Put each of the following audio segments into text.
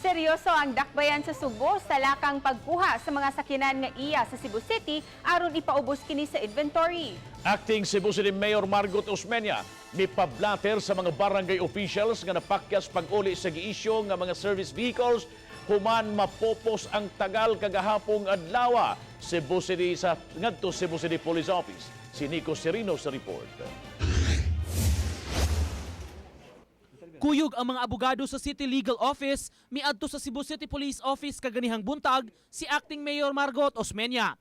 Seryoso ang dakbayan sa Sugbo sa lakang pagkuha sa mga sakyanan nga iya sa Cebu City aron ipaubos kini sa inventory. Acting Cebu City Mayor Margot Osmeña mipablater sa mga barangay officials nga napakyas pag-uli sa giisyo nga mga service vehicles human mapopos ang tagal kagahapong adlaw Cebu City sa ngadto Cebu City Police Office. Si Nico Serino sa report. Kuyog ang mga abogado sa City Legal Office miadto sa Cebu City Police Office kaganihang buntag si Acting Mayor Margot Osmeña.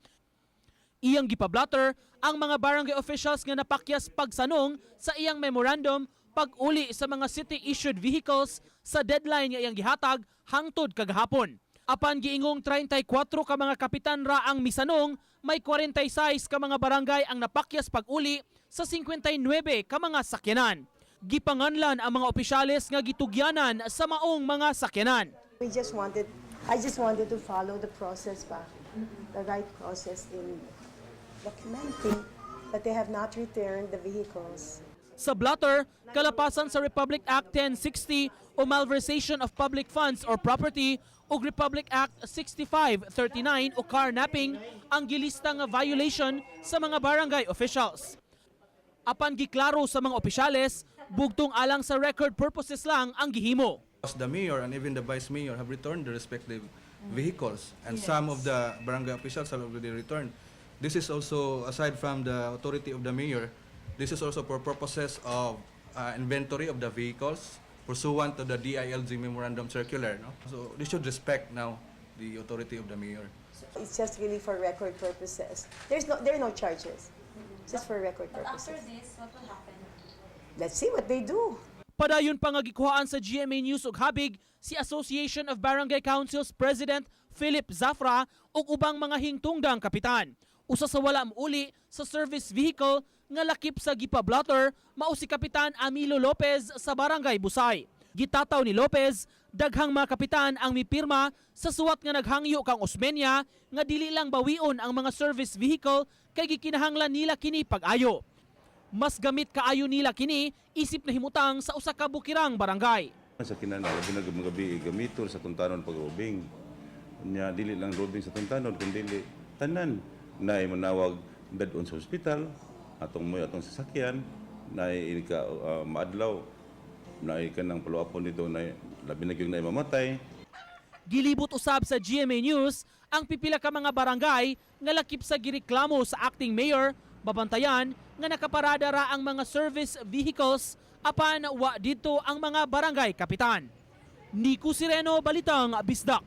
Iyang gipablatter ang mga barangay officials nga napakyas pagsanong sa iyang memorandum pag-uli sa mga city-issued vehicles sa deadline nga iyang gihatag hangtod kagahapon. Apan giingong 34 ka mga kapitan ra ang misanong, may 46 ka mga barangay ang napakyas pag-uli sa 59 ka mga sakyanan. Gipanganlan ang mga opisyales nga gitugyanan sa maong mga sakyanan. I just wanted to follow the process ba, the right process in documenting that they have not returned the vehicles. Sa blotter, kalapasan sa Republic Act 1060 o malversation of public funds or property ug Republic Act 6539 o carnapping ang gilista nga violation sa mga barangay officials. Apan giklaro sa mga opisyales, bugtong alang sa record purposes lang ang gihimo. The mayor and even the vice mayor have returned the respective vehicles, and some of the barangay officials have already returned. This is also, aside from the authority of the mayor, this is also for purposes of inventory of the vehicles pursuant to the DILG memorandum circular. No? So they should respect now the authority of the mayor. It's just really for record purposes. There are no charges. Just for record But after purposes. This, what will happen? Let's see what they do. Padayon pa nga gikuhaan sa GMA News og habig si Association of Barangay Councils President Philip Zafra ug ubang mga hingtungdang kapitan. Usa sa wala mouli sa service vehicle nga lakip sa gipablatter mao si Kapitan Amilo Lopez sa Barangay Busay. Gitataw ni Lopez, daghang mga kapitan ang mipirma sa suwat nga naghangyo kang Osmeña nga dili lang bawion ang mga service vehicle kay gikinahanglan nila kini pag-ayo. Mas gamit kaayo nila kini isip nahimutang sa usa ka bukirang barangay. Sa kinahanglan, labi na mga gabi gamiton sa Tuntanon pag roving. Nya dili lang roving sa Tuntanon kun dili tanan na manawag dadon sa ospital atong moy atong sasakyan na ka maadlaw na kanang paluapon dito na labi na gyud na mamatay. Gilibot usab sa GMA News ang pipila ka mga barangay nga lakip sa gireklamo sa acting mayor, babantayan nga nakaparada ra ang mga service vehicles apan wa didto ang mga barangay kapitan. Nico Sireno, Balitang Bisdak.